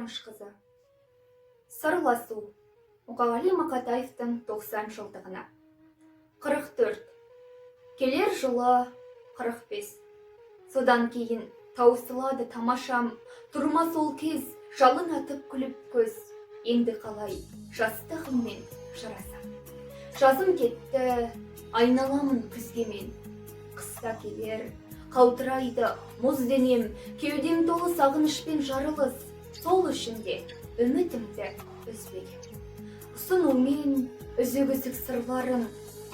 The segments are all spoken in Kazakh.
Қуанышқызы. Сырласу. Мұқағали Мақатаевтың 90 жылдығына. 44. Келер жылы 45. Содан кейін таусылады тамашам, тұрмас ол кез, жалын атып күліп көз. Енді қалай жастығыммен жарасам. Жазым кетті, айналамын күзге мен. Қыста келер, қаутырайды мұз денем, кеудем толы сағынышпен жарылыс. Сол үшін де үмітімді үзбегем. Ұсынумен үзік-үзік сырларын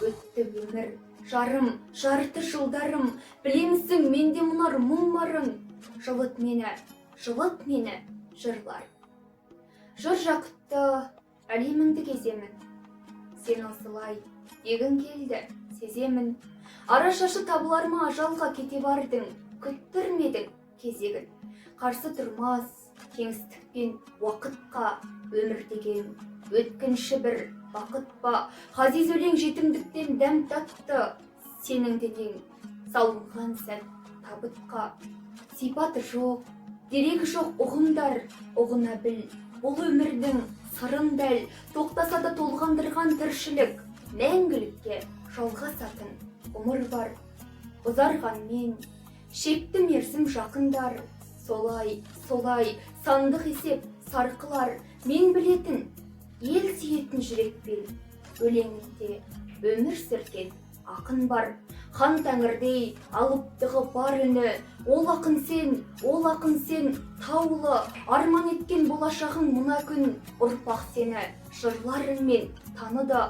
өтті өмір, жарым, жарты жылдарым, білемісің, менде мұнар мұң барын. Жылыт мені, жылыт мені, жырлар. Жыр жақұтты әлеміңді кеземін. Сен осылай дегің келді, сеземін. Арашашы табылар ма ажалға кете бардың, күттірмедің кезегін. Қарсы тұрмас кеңістік пен уақытқа өмір деген өткінші бір бақыт па? Ғазиз өлең жетімдіктен дәм татты, сенің денең салынған сәт табытқа. Сипаты жоқ, дерегі жоқ ұғымдар, ұғына біл, бұл өмірдің сырын дәл, тоқтаса да толғандырған тіршілік, мәңгілікке жалғасатын ғұмыр бар. Ұзарғанмен шекті мерзім жақындар, солай, солай, сандық есеп сарқылар, мен білетін, ел сүйетін жүрекпен, өлеңінде өмір сүрген ақын бар. Хан тәңірдей алыптығы бар үні, ол ақын сен, ол ақын сен, таулы, арман еткен болашағың мына күн, ұрпақ сені жырларыңмен таныды.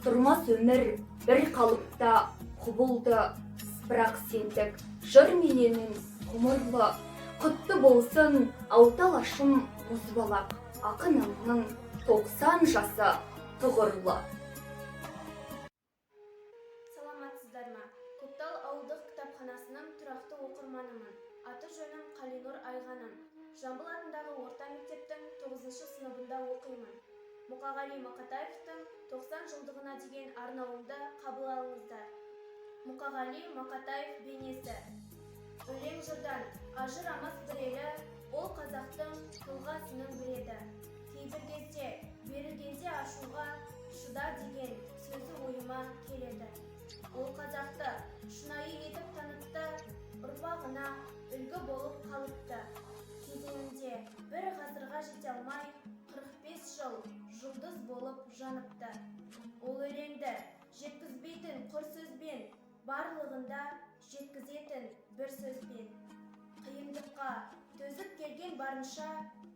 Тұрмас өмір бір қалыпта құбылды, бірақ сендік жыр мененің ғұмырлы. Құтты болсын, алты алашым мұзбалақ, ақынымның 90 жасы тұғырлы. Саламатсыздар ма? Көктал ауылдық кітапханасының тұрақты оқырманымын. Аты жөнім Қалинұр Айғаным. Жамбыл атындағы орта мектептің тоғызыншы сыныбында оқимын. Мұқағали Мақатаевтың 90 жылдығына деген арнауымды қабыл алыңыздар. Мұқағали Мақатаев бейнесі. Өлең жырдан ажырамас бір елі, ол қазақтың тұлғасының біреді. Кейбір кезде берілгенде ашуға, шыда деген сөзі ойыма келеді. Ол қазақты шынайы етіп танытты, ұрпағына үлгі болып қалыпты. Кезеңінде бір ғасырға жете алмай, 45 жыл жұлдыз болып жаныпты. Ол өлеңді жеткізбейтін құр сөзбен, барлығында жеткізетін бір сөзбен. Қиындыққа төзіп келген барынша,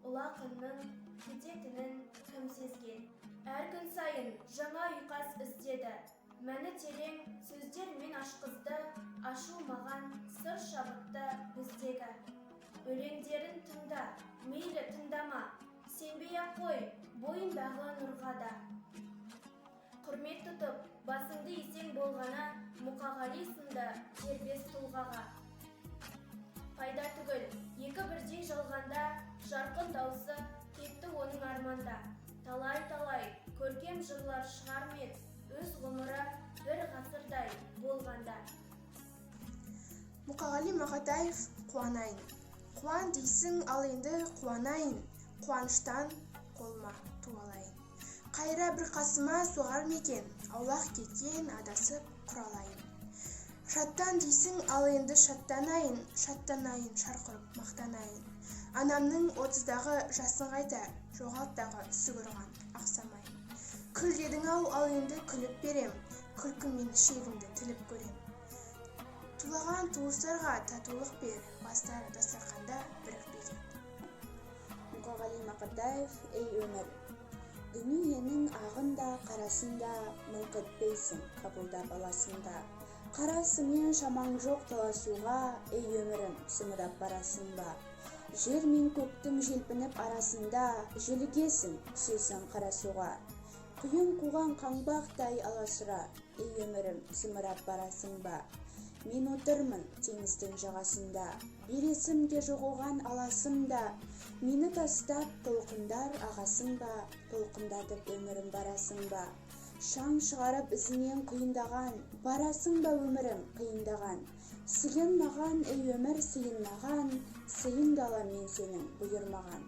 ұлы ақынның кететінін кім сезген? Әр күн сайын жаңа ұйқас іздеді, мәні терең сөздермен ашқызды, ашылмаған сыр шабытты біздегі. Өлеңдерін тыңда, мейлі тыңдама, сенбей ақ қой бойындағы нұрға да. Құрмет тұтып, басыңды исең болғаны Мұқағали сынды дербес тұлғаға. Пайда түгіл, екі бірдей жалғанда, жарқын даусы кетті оның арманда. Талай-талай көркем жырлар шығар ма ед, өз ғұмыры бір ғасырдай болғанда. Мұқағали Мақатаев, «Қуанайын». Қуан дейсің, ал енді қуанайын, қуаныштан қолыма ту алайын. Қайыра бір қасыма соғар ма екен, аулақ кеткен адасып құралайын. Шаттан дейсің, ал енді шаттанайын, шаттанайын, шарқ ұрып мақтанайын. Анамның 30-дағы жасын қайтар, жоғалт дағы сүгір ұрған ақсамайын. Күл дедің ау, ал енді күліп берем, күлкіммен ішегіңді тіліп көрем. Тулаған туыстарға татулық бер, бастары дастарқанда бірікпеген. Мұқағали Мақатаев, «Ей, өмір». Дүниенің ағын да, қарасын да мыңқ етпейсің, қабылдап аласың да. Қарасымен шамаң жоқ таласуға, ей, өмірім, зымырап барасың ба? Жер мен көктің желпініп арасында желігесің, түсесің қара суға. Құйын қуған қаңбақтай аласұра, ей, өмірім, зымырап барасың ба? Мен отырмын теңіздің жағасында, бересім де жоқ оған аласым да. Мені тастап толқындар ағасың ба, толқындатып өмірім барасың ба? Шаң шығарып ізінен құйындаған, барасың ба, өмірім, қиындаған? Сыйын маған, ей, өмір, сыйын маған, сыйыңды алам мен сенің бұйырмаған.